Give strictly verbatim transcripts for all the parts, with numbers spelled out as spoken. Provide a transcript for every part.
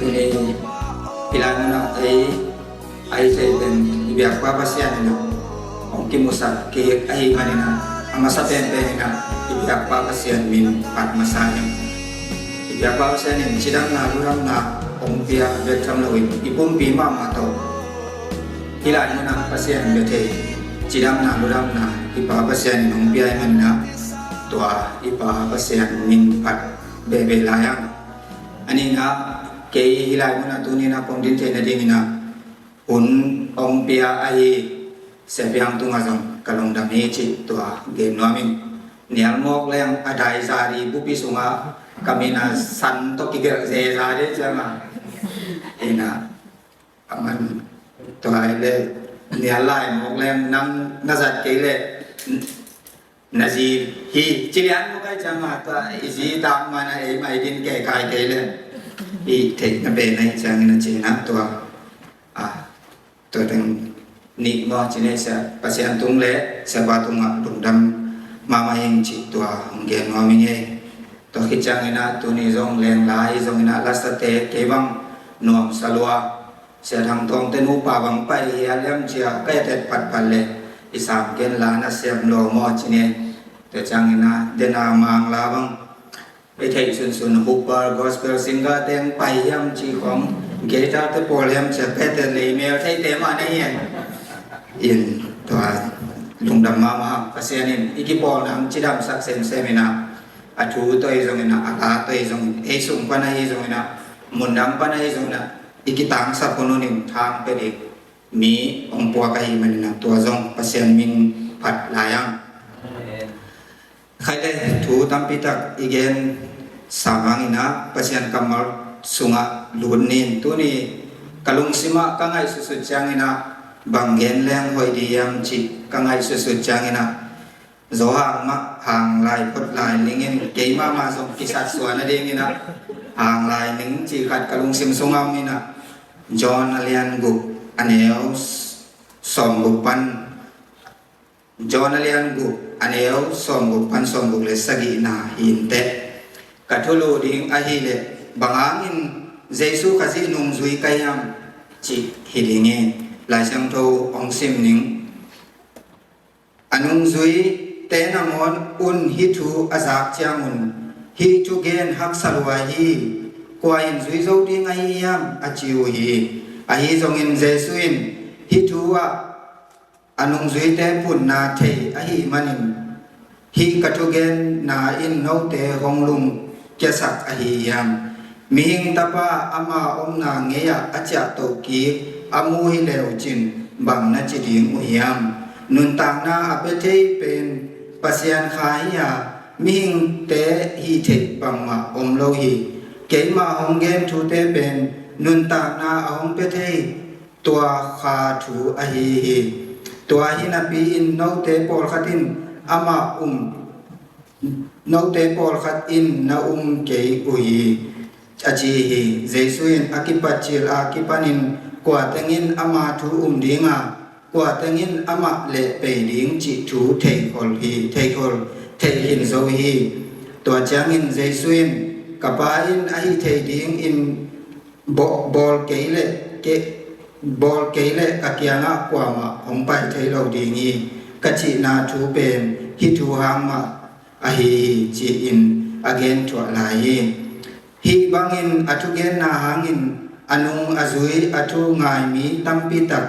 Tuni i lai munah ei a hi thei pen i biakpa Pasian in ah hong kimusak kik ahih manin ah, a masa penpen in ah i biakpa Pasian min phat masa in, i biakpa Pasian in cidamna ludamna hong pia bek tham loin i pumpi mahmah tawh hih lai munah Pasian bia thei cidamna ludamna i Pa Pasian in hong pia ahih manin ah tua i Pa Pasian min phat behbeh lai ang. A nihna, kei hih lai munah tuni-in ah kong din theih nadingin ah hun hong pia ahi Sia Piang tungah zong ka lungdam hi cih tua gen nuam ing. Nial mawk leng a dai za di bupi sungah ka min a san tawh kigelh zeza dih ciang a, in ah, a man tua hi leh nial lai mawk leng nang na zat kei leh na zi hi ci lian mawk ai ciang a, tua i zi tang man a ei mai din kei kai kei leh i theih na pen a hi ciangin a ci-in ah tua, a, tua teng nih maw ci-in ah Sia Pasian tung leh Sia Pa tungah lungdam mahmah ing cih tua hong gen nuam ing ei. Tua khit ciangin ah tuni zong leng lai zongin ah lasate kei bang nuamsa lua, Sia Thang Tawngte nupa bang pai hial hiam ci-a ka et et phatphat leh i sam ken la na siam lua maw ci-in ah, tua ciangin ah den a Mangla bang i theih sunsun Hooper Gospel Singer teng pai hiam ci khong, guitar te pawl hiam ci-a ka et et leh i mel theite mah na hi in. Tua lungdam mahmah, Pasian in i kipawlna hong cidamsak semsem in ah, a thu tawh ahi zongin ah, a la tawh ahi zongin, ei sung pan ahi zongin ah, mundang pan ahi zongin ah, i kitangsak hun hunin thang pia ding mi hong puak ahih manin ah tua zong Pasian min phat lai ang. Khaile thu tampi tak i gen sam hangin ah Pasian kammal sungah lut ning. Tuni ka lungsimah ka ngaihsutsut ciangin ah bang gen leng hoih ding hiam cih ka ngaihsutsut ciangin ah Zo hang mah, hang lai phot lai ning in, keimah mah zong kisatsuan nadingin ah hang lai ning cih khat ka lungsim sungah om in ah, John a lian guk a neu sawm guk pan, John a lian guk a neu sawm guk pan sawm guk le sagihna hi inteh. Ka thulu ding ahih leh bang hangin Jesu Khazih nungzui ka hiam cih hi ding hi. Lai Siangtho hong sim ning. A nungzuite nangawn un hih thu a zak ciangun, hih thugen haksa lua hi, kua in zui zo ding ahi hiam, a ci uh hi. Ahi zongin Jesu in hih thu ah a nungzuite phunna thei ahih manin, hih ka thugenna in note hong lungkiasak ahi hiam? Mihing Tapa ama omna ngei-ah a ciahtoh kik a mu hi leucin bang na ci ding uh hiam? Nuntakna a pia thei pen Pasian Kha hi a, mihingte hih theih bangmah om lo hi. Keimah hong gen thute pen nuntakna a hong pia thei tua Kha thu ahi hi. Tua hi napi-in note pawlkhat in amah um, note pawlkhat in na um kei uh hi, a ci hi. Jesu in a kipat cil a kipanin kua tengin ama thu um ding a, kua tengin amah lehpei ding cih thu theikhol hi, theikhol, thei hin zo hi. Tua ciangin Jesu in, ka Pa in a hih thei dingin bawl kei leh, bawl kei leh ka kiangah kuamah hong pai thei lo ding hi, ka cihna thu pen hih thu hang mah ahi hi, ci-in a gen thuah lai hi. Hih bangin a thugenna hangin a nung a zui a thu ngai mi tampi tak,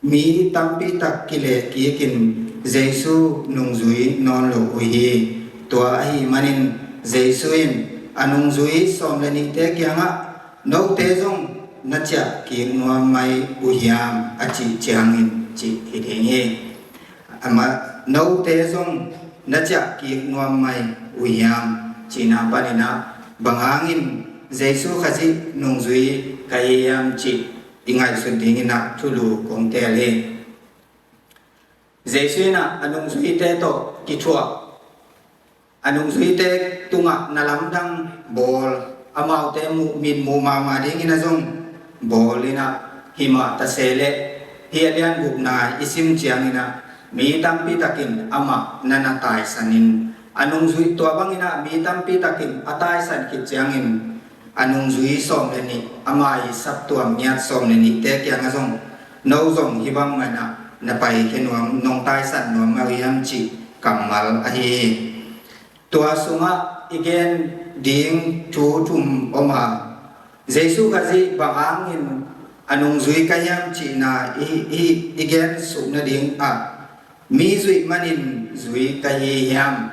mi tampi tak kilehkik in Jesu nungzui nawn lo uh hi. Tua ahih manin Jesu in a nungzui sawm le nihte kiangah, note zong na ciahkik nuam mai uh hiam, a cih ciangin cih hi ding hi. Amah, note zong na ciahkik nuam mai uh hiam, cihna panin ah bang hangin Jesu Khazih nungzui ka hi hiam cih i ngaihsut dingin ah thulu kong teel hi. Jesu in ah a nungzuite tawh kithuah, a nungzuite tungah na lamdang bawl, amaute muh, mit muh mahmah dingin ah zong bawl in ah, hi mah ta se leh hih a lian gukna i sim ciangin ah mi tampi takin amah na na taisan in, a nungzui, tua bangin ah mi tampi takin a taisan khit ciangin a nungzui sawm le nih, ama i saptuam ngiat sawm le nihte kiangah zong, no zong hih bang mah inah na paikhia nuam, nong taisan nuam mah uh hiam cih kammal ahi hi. Tua sungah i gen ding thu thum om a, Jesu Khazih bang hangin a nungzui ka hiam cihna i, i, i gen suk nading ah, mi zuih manin zui ka hi hiam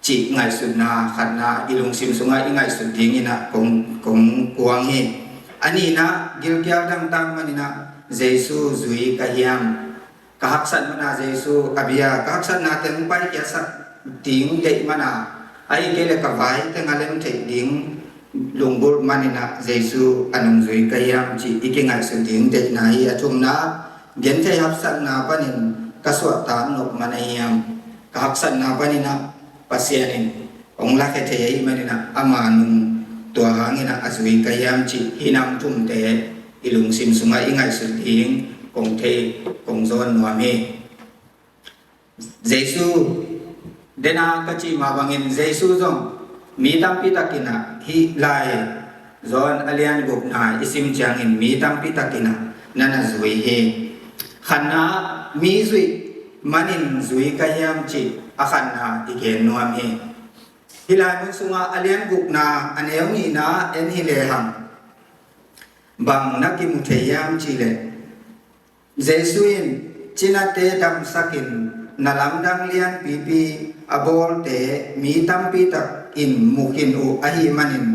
cih ngaihsutna khatna i lungsim sungah i ngaihsut dingin ah kong, kong kuang hi. A nihna, gilkial dangtak manin ah Jesu zui ka hiam, ka haksat mana Jesu a bia, ka haksatna teng paikhiasak ding deih mana, ahih kei leh ka vai teng a lem theih ding lunggulh manin ah Jesu a nungzui ka hiam cih i kingaihsut ding deihna hi. A thumna, genthei hapsakna panin ka suahtak nop man ahi hiam, ka haksatna panin ah Pasian in hong lakhia thei ahih manin ah ama nung tua hangin ah a zui ka hiam cih hih nam thumte i lungsim sungah i ngaihsut ding kong thei, kong zawn nuam hi. Jesu, dena ka cih mah bangin Jesu zong mi tampi takin ah hih lai John a lian gukna i sim ciangin mi tampi takin ah na na zui hi. Khatna, mi zuih manin zui ka hiam cih a khatna i gen nuam hi. Hih lai mun sungah a lian gukna a neu nihna en hi lehang bang na kimu thei hiam cih leh, Jesu in cinate damsakin na lamdang lianpipi a bawlte mi tampi takin mu khin uh ahih manin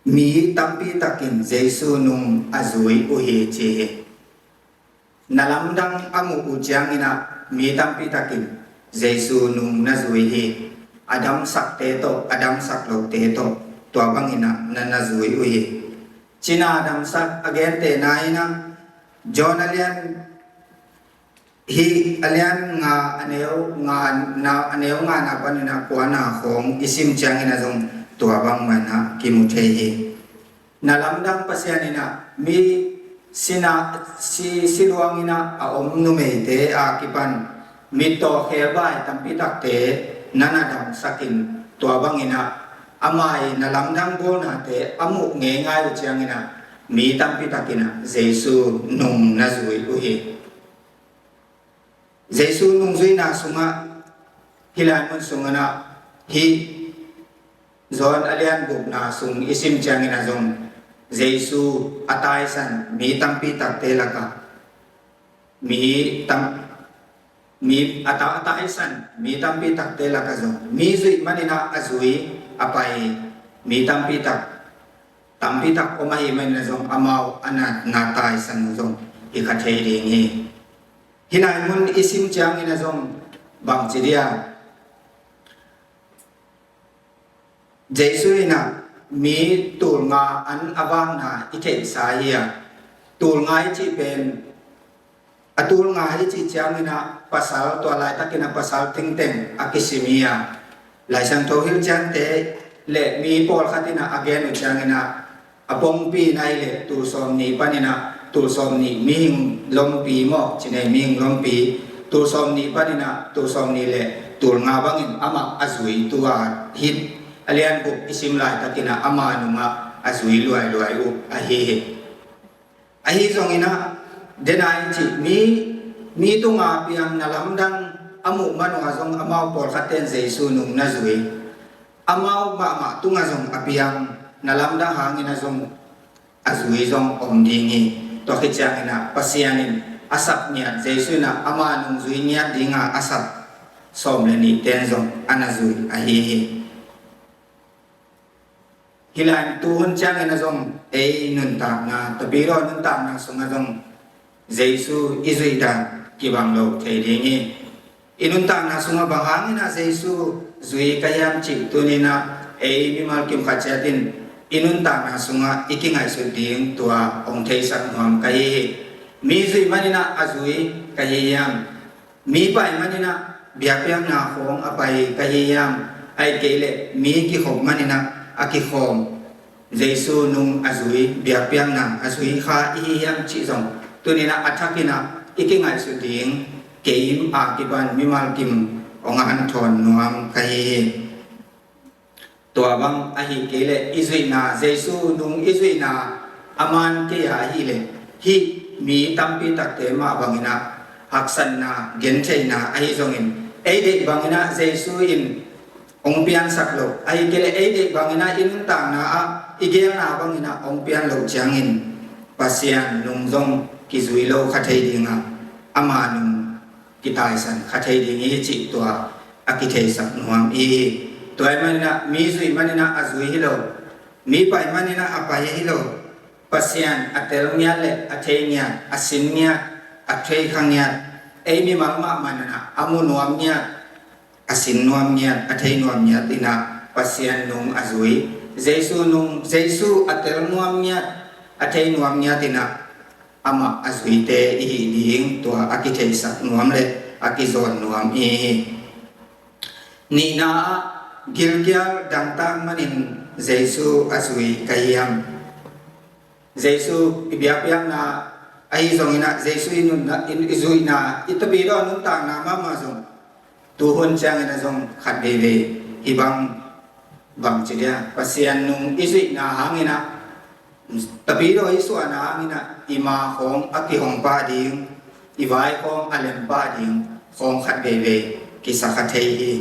mi tampi takin Jesu nung a zui uh hi ci hi. Na lamdang a muh uh ciangin ah mi tampi takin Jesu nung na zui hi. A damsakte tawh, a damsak lote tawh, tua bangin ah na na zui uh hi. Cina damsak a gentehna in ah John a lian, hih a lian nga a neu nga na, a neu nga na panin ah kua na khawng i sim ciangin ah zong tua bang mah in ah kimu thei hi. Na lamdang Pasian in ah mi sina, si, si luangin ah a om numeite a kipan mittaw khebai tampi takte na na damsakin, tua bangin ah ama i na lamdang bawlnate a muh ngeingai uh ciangin ah mi tampi takin ah Jesu nung na zui uh hi. Jesu nungzuihna sungah, hih lai mun sungah, hih John a lian gukna sung i sim ciangin ah zong Jesu a taisan mi tampi takte lakah mi tam, mi a ta, a taisan mi tampi takte lakah zong mi zuih manin ah a zui a pai mi tampi tak, tampi tak om ahih manin ah zong amau a na, na taisan uh zong hi kha thei ding hi. Hih lai mun i sim ciangin ah zong bangci dia, Jesu in ah mi tul nga an a vakna i theihsa hi a, tul nga i cih pen, a tul nga i cih ciangin ah pasal, tua laitakin ah pasal tengteng a kisim hi a, Lai Siangtho hilh ciangte le mi pawlkhat in ah a gen uh ciangin ah, a pongpi na hi leh tul sawm nih panin ah tul sawm nih mihing lompi maw, ci nei, mihing lompi, tul sawm nih panin ah tul sawm nih le tul nga bangin amah a zui tua hih a lian guk i sim laitakin ah ama nungah a zui luailuai uh ahi hi. Ahi zongin ah dena i cih mi, mi tunga piang na lamdang a muh man uh ah zong amau pawlkhatte in Jesu nung na zui, amau mahmah tungah zong a piang na lamdang hangin ah zong a zui zong om ding hi. Tua khit ciangin ah Pasian in a sap ngiat, Jesu in ah ama nungzui ngiat dinga a sap sawm le nihte in zong a na zui ahi hi. Hih lai tu hun ciangin ah zong ei nuntakna, Tapidaw nuntakna sungah zong Jesu i zuih dan kibang lo thei ding hi. I nuntakna sungah bang hangin ah Jesu zui ka hiam cih tuni-in ah ei mimal kim khat ciat in i nuntakna sungah i kingaihsut ding tua hong theisak nuam ka hi hi. Mi zuih manin ah a zui ka hi hiam? Mi pai manin ah biakpiakna khawng a pai ka hi hiam? Ahih kei leh mi kikhop manin ah a kikhawm, Jesu nung a zui, biakpiakna a zui kha i hi hiam cih zong tuni-in ah a thakin ah i kingaihsut ding kei a kipan mimal kim hong hanthawn nuam ka hi hi. Tua bang ahih kei leh i zuihna, Jesu nung i zuihna a man kei a ahih leh, hih mi tampi takte mah bangin ah haksatna, gentheihna ahi zongin, ei deih bangin ah Jesu in hong piansak loh, ahih kei leh ei deih bangin ah i nuntakna ah i geelna bangin ah hong pian loh ciangin Pasian nung zong kizui lo kha thei ding a, ama nung kitaisan kha thei ding hi cih tua a kitheisak nuam i hi. Tua ahih manin ah mi zuih manin ah a zui hi lo, mi pai manin ah a pai hi lo. Pasian a tel ngiat le a thei ngiat, a sin ngiat, a thei kha ngiat, ei mimal mah manin ah a mu nuam ngiat, a sin nuam ngiat, a thei nuam ngiat in ah Pasian nung a zui, Jesu nung, Jesu a tel nuam ngiat, a thei nuam ngiat in ah amah a zuite i hi ding tua a kitheisak nuam le a kizawn nuam i hi. Nihna ah, gilkial dangtak manin Jesu a zui ka hiam? Jesu i biakpiakna ahi zongin ah, Jesu i nunna, i, i zuihna, i tapidaw nuntakna mahmah zong tuhun ciangin ah zong khat veivei hih bang, bangci dia, Pasian nung i zuihna hangin ah, tapidaw i suahna hangin ah i ma khawng a kihong pah ding, i vai khawng a lem pah ding khawng khat veivei kisa kha thei hi.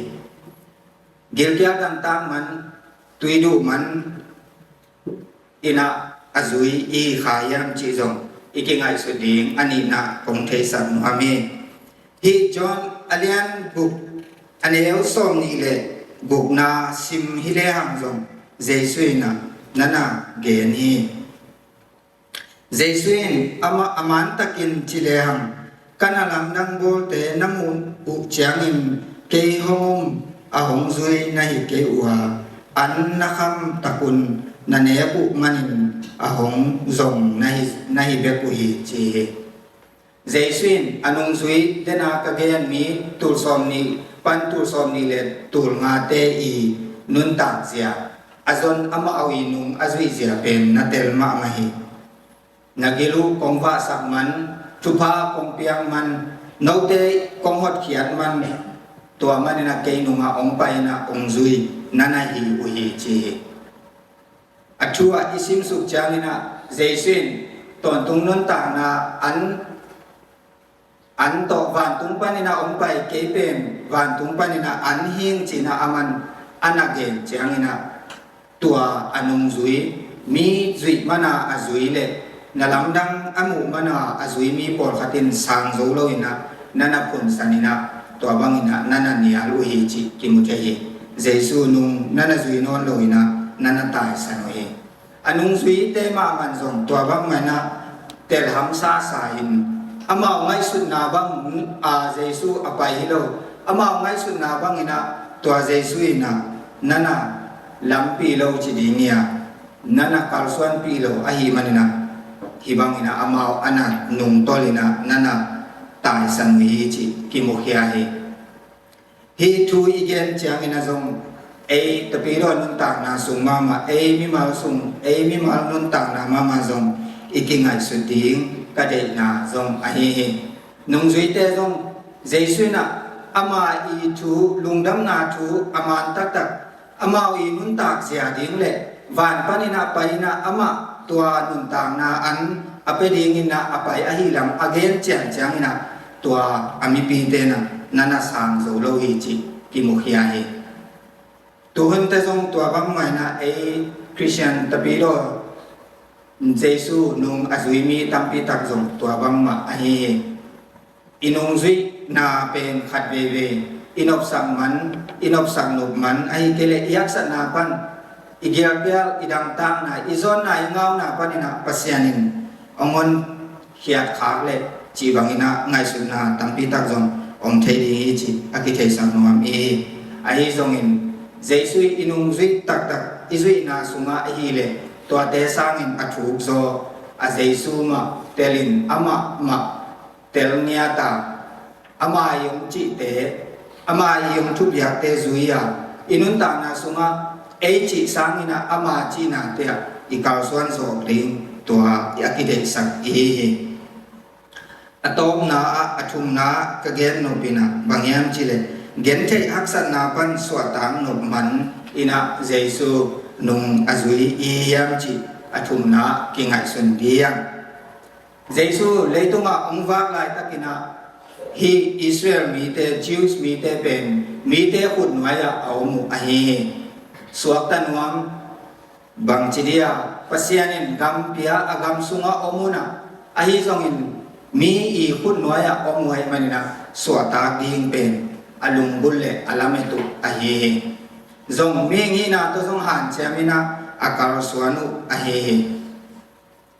Gilkial dangtak man, tui duh man in ah a zui i hi kha hiam cih zong i kingaihsut ding a nihna kong theisak nuam hi. Hih John a lian guk, a neu sawmnih le gukna sim hi lehang zong Jesu in ah na na gen hi. Jesu in amah a mantakin ci lehang, ka na lamdang bawlte na muh uh ciangin kei hong om a hong zui na hi kei uh a, an na kham takun na nek uh manin a hong zong na hi, na hi bek uh hi, ci hi. Jesu in a nungzui dena ka gen mi tul sawmnih pan tul sawmnih le tul ngate i nuntak zia, a zon amau i nung a zuih zia pen na tel mahmah hi. Na gil uh kong vahsak man, thupha kong piak man, note kong hotkhiat man, tua manin a kei nungah hong pai in a hong zui na na hi uh hi, ci hi. A thu ah i simsuk ciangin ah Jesu in tawntung nuntakna an, an tawh vantung panin a hong pai kei pen vantung panin a an hing cihna a man a na gen ciangin ah tua a nungzui, mi zuih mana a zui le na lamdang a muh mana a zui mi pawlkhat in sang zo loin ah na na phunsan in ah tua bangin ah na na nial uh hi cih kimu thei hi. Jesu nung na na zui nawn loin ah na na taisan uh hi. A nungzuite mahmah zong tua bangmah in ah telham sasa in amau ngaihsutna bang a Jesu a pai hi lo, amau ngaihsutna bangin ah tua Jesu in ah na na lampih lo ci ding hi a, na na kalsuanpih lo ahih manin ah hih bangin ah amau a na nungtolh in ah na na taisan uh hi cih kimukhia hi. Hih thu i gen ciangin ah zong ei tapidaw nuntakna sung mahmah, ei mimal sung, ei mimal nuntakna mahmah zong i kingaihsut ding ka deihna zong ahi hi. Nungzuite zong Jesu in ah ama i thu, lungdamna thu a man taktak amau i nuntak zia ding le van panin ah pai in ah amah tua nuntakna an a pia dingin ah a pai ahih lam a gen ciangciangin ah tua a mipite in ah na na sang zo lo hi cih kimukhia hi. Tuhunte zong tua bangmah in ah ei Khristian tapidaw Jesu nung a zui mi tampi tak zong tua bangmah ahi hi. I nungzuihna pen khat veivei i nopsak man, i nopsak nop man, ahih kei leh i haksatna pan, i gialpial, i dangtakna, i zawnna, i ngauna panin ah Pasian in hong honkhiat khak leh cih bangin ah ngaihsutna tampi tak zong om thei ding hi cih a kitheisak nuam i hi. Ahi zongin Jesu i nungzuih taktak i zuihna sungah ahih leh tuate sangin a thuk zaw a Jesu mah telin amah mah tel ngiat a, ama i hong cihte, ama i hong thupiakte zui a, i nuntakna sungah ei cih sangin ah ama cihnate ah i kalsuan zawk ding tua a kideihsak i hi hi. A tawpna ah, a thumna ah ka gen nop in ah bang hiam cih leh gentheih haksatna pan suahtak nop man in ah Jesu nung a zui i hiam cih a thumna kingaihsun ding. Jesu leitungah hong vak laitakin ah hih Israel mite, Jews mite pen mite khutnuai-ah a om uh ahi hi. Suakta nuam, bangci dia Pasian in gam pia, a gam sungah om un ah, ahi zongin mi i khutnuai-ah om uh ahih manin ah suahtak ding pen a lunggulh le a lamet uh ahi hi. Zong mihing hihna tawh zong hanciam in ah a kalsuan uh ahi hi.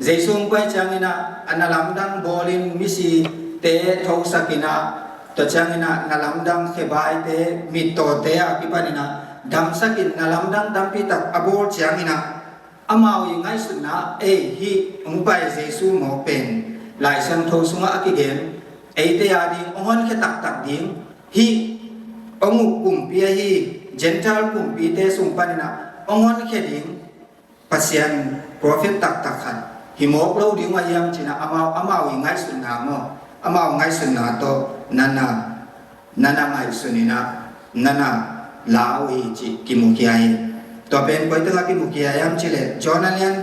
Jesu hong pai ciangin ah a na lamdang bawlin misite thosak in ah, tua ciangin ah na lamdang khebaite, mittawte a kipanin ah damsak in na lamdang tampi tak a bawl ciangin ah amau i ngaihsutna, ei, hih hong pai Jesu mawk pen Lai Siangtho sungah a kigen, eite a ding hong honkhia taktak ding, hih hong uk kumpi ahi, Gentile kumpite sung panin ah hong honkhia ding Pasian prophet taktak khat hi mawk lo ding uh a hiam ci-in ah amau, amau i ngaihsutna maw, amau ngaihsutna tawh na na, na na ngaihsun in ah na na lau hi cih kimukhia hi. Tua pen koi tengah kimukhia hiam cih leh John a lian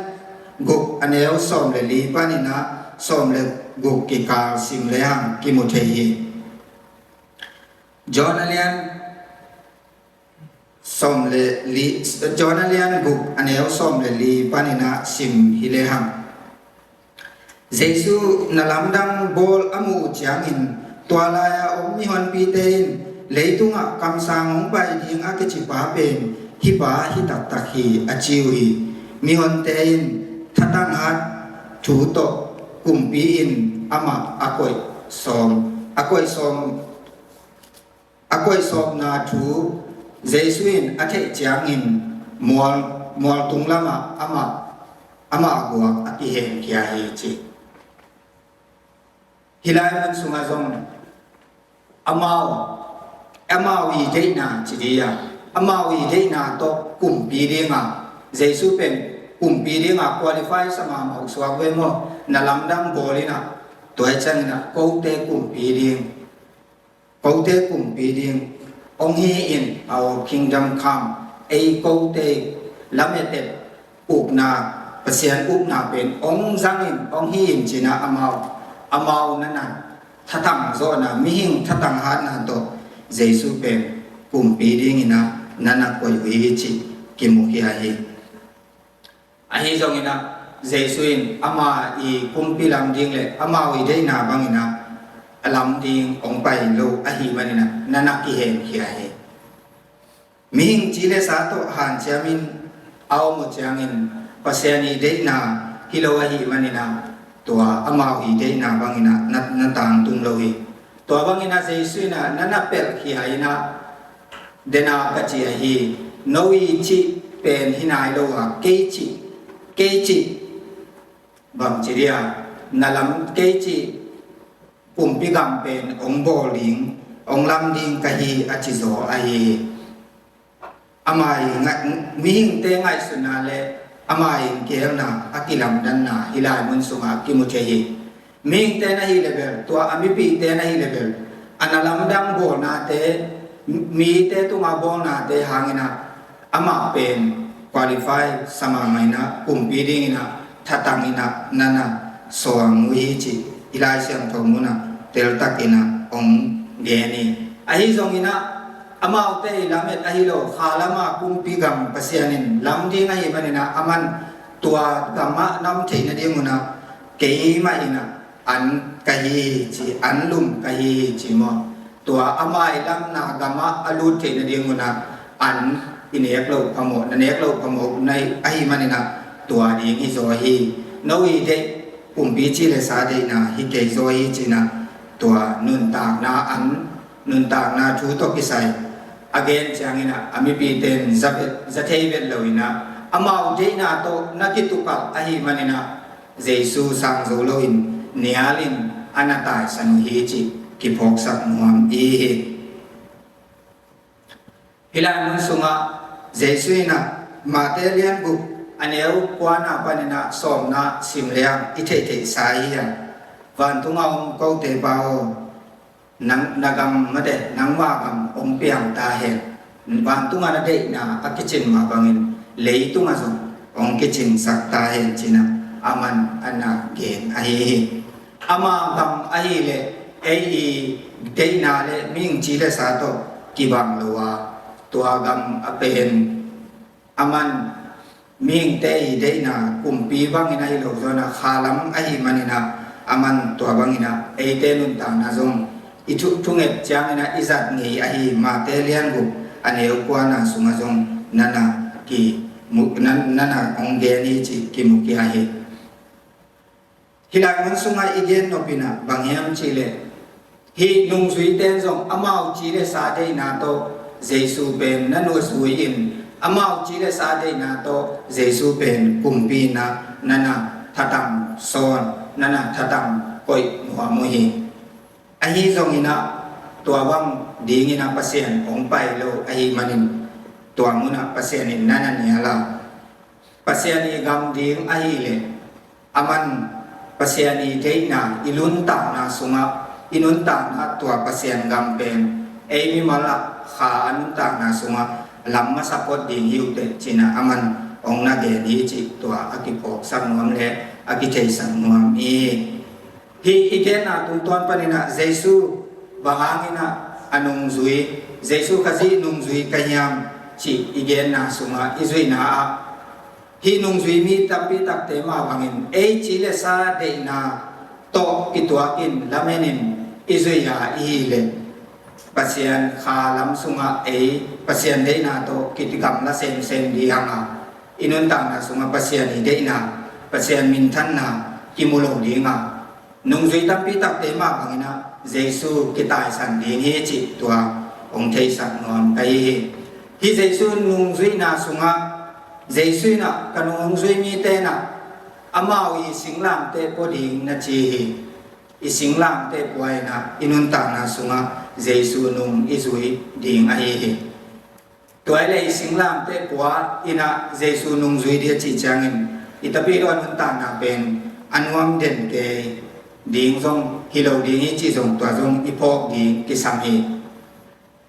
guk a neu sawm le li panin ah sawm le guk kikal sim le hang kimu thei hi. John a lian sawm le li, John a lian guk a neu sawm le li panin ah sim hi le hang. Jesu na lamdang bawl a muh uh ciangin, tua lai-a om mihonpite in, leitungah kamsang hong pai ding a kici pa pen hih pa hi taktak hi, a ci uh hi. Mihonte in thatang hat thu tawh kumpi in amah a koih sawm, a koih sawm a koih sawmna thu Jesu in a theih ciangin mual, mualtung lamah amah, amah guak a kihenkhia hi ci. Hih lai mun sungah zong amau, amau i deihna ci ding a, amau i deihna tawh kumpi dinga, Jesu pen kumpi dinga qualify sa mahmah uh suak ve maw, na lamdang bawl in ah, tua hi ciangin ah kote kumpi ding. Kote kumpi ding hong hi in, our kingdom come, ei kote lamet et ukna, Pasian ukna pen hong zang in, hong hi in ci-in ah amau, amau na na thatang zawhna, mihing thatang hatna tawh Jesu pen kumpi dingin ah na na koih uh hi cih kimukhia hi. Ahi zongin ah Jesu in ama i kumpi lam ding le amau i deihna bangin ah a lam ding hong pai lo ahih manin ah na na kihenkhia hi. Mihing ci le sa tawh hanciamin a om uh ciangin Pasian i deihna hi lo ahih manin ah tua amau i deihna bangin ah na, na tangtung lo hi. Tua bangin ah Jesu in ah na na pelhkhia in ah, dena ka ci ahi, no i cih pen hi nai lo a, kei cih, kei cih, bangci dia, na lam kei cih, kumpi gam pen hong bawl ding, hong lam ding ka hi a ci zaw ahi. Ama i ngai-, mihingte ngaihsutna le ama i kelna a kilamdanna hih lai mun sungah kimu thei hi. Mihingte na hih le bel, tua a mipite na hih le bel, a na lamdang bawlnate, mite tunga bawlnate hangin ah amah pen qualify sa mahmah in ah kumpi dingin ah thatang in ah na na suang uh hi cih i Lai Siangtho munah teltakin ah hong gen hi. Ahi zongin ah amaute i lamet ahi lo, kha lama kumpi gam Pasian in lam ding ahih manin ah aman tua gamah na om theih nadingun ah keimah in ah an ka hi hi ci, an lum ka hi hi ci maw? Tua ama i lamna gamah a lut theih nadingun ah an i nek loh phamawh, na nek loh phamawh na hi, ahih manin ah tua ding hi zaw hi. No i deih kumpi ci le sa deihna hi kei zaw hi ci-in ah tua nuntakna an, nuntakna thu tawh kisai a gen ciangin ah a mipite in za vet, za thei vet lo in ah amau deihna tawh na kitukalh ahih manin ah Jesu sang zo loin nialin a na taisan uh hi cih kiphawksak nuam i hi. Hih lai mun sungah Jesu in ah Mate lian guk a neu kuana panin ah sawmna sim leng i theihtheihsa hi a, vantung a om kote Pa aw, nang, na gam mate, nangma gam hong piang ta hen. Vantungah na deihna a kicin mah bangin leitungah zong hong kicinsak ta hen ci-in ah aman a na gen ahi hi. Ama gam ahih leh ei i deihna le mihing ci le sa tawh kibang lo a, tua gam a pen aman mihingte i deihna kumpi bangin ahi lo zaw-in ah kha lam ahih manin ah aman tua bangin ah eite nuntakna zong i thu, thunget ciangin ah i zat ngei ahi Mate lian guk a neu kuana sungah zong na na ki mu, na, na na hong gen hi cih kimu kei hi. Hih lai mun sungah i gen nop in ah bang hiam cih leh, hih nungzuite in zong amau ci le sa deihna tawh Jesu pen na na zui in, amau ci le sa deihna tawh Jesu pen kumpi in ah na na thatang sawn, na na thatang koih nuam uh hi. Ahi zongin ah tua bang dingin ah Pasian hong pai lo ahih manin tua munah Pasian in na na nial a, Pasian i gam ding ahih leh aman Pasian i deihna i nuntakna sungah, i nuntakna tua Pasian gam pen ei mimal ah kha a nuntakna sungah lam masa phot ding hi uh teh ci-in ah aman hong na gen hi cih tua a kiphawksak nuam le a kitheisak nuam hi. Hih i genna tungtawn panin ah Jesu bang hangin ah a nungzui, Jesu Khazih nungzui ka hiam cih i genna sungah i zuihna ah hih nungzui mi tampi takte mah bangin ei ci le sa deihna tawh kituakin lamenin i zui a i hih leh Pasian kha lam sungah ei Pasian deihna tawh kigamla semsem ding hi hang a, i nuntakna sungah Pasian i deihna, Pasian minthanna kimu lo ding a, nungzui tampi takte mah bangin ah Jesu kitaisan ding hi cih tua hong theisak nuam ka hi hi. Hih Jesu nungzuihna sungah Jesu in ah ka nungzui mite in ah amau i singlamteh pua ding na ci hi. I singlamteh pua in ah i nuntakna sungah Jesu nung i zui ding ahi hi. Tua hi leh i singlamteh pua in ah Jesu nung zui ding a cih ciangin i Tapidaw nuntakna pen a nuam den kei ding zong hi lo ding hi cih zong tua zong i phawk ding kisam hi.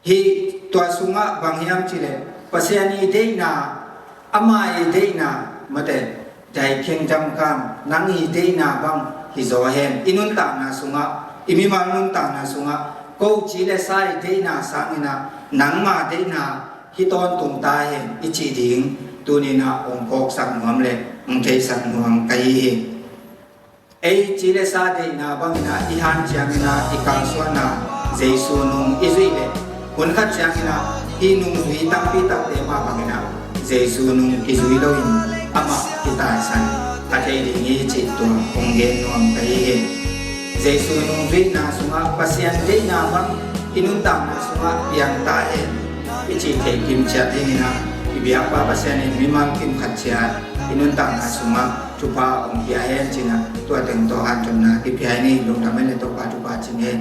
Hih tua sungah bang hiam cih leh Pasian i deihna, ama i deihna, mate, Thy kingdom come, nang i deihna bang hi zaw hen. I nuntakna sungah, i mimal nuntakna sungah ko ci le sa i deihna sangin ah nangma deihna hi tawntung ta hen i cih ding tuni-in ah hong phawksak nuam le hong theisak nuam ka hi hi. Ei ci le sa deihna bangin ah i hanciamin ah i kalsuanna Jesu nung i zuih leh hun khat ciangin ah hih nungzui tampi takte mah bangin ah Jesu nung kizui loin amah kitaisan a thei ding hi cih tua hong gen nuam ka hi hi. Jesu nungzuihna sungah Pasian deihna bang i nuntakna sungah piang ta hen i cih theih kim ciat dingin ah i biakpa Pasian in mimal kim khat ciat i nuntakna sungah thupha hong pia hen ci-in ah tua teng tawh hanthotna kipia hi ni. Lungdam hen le Topa thupha cing hen.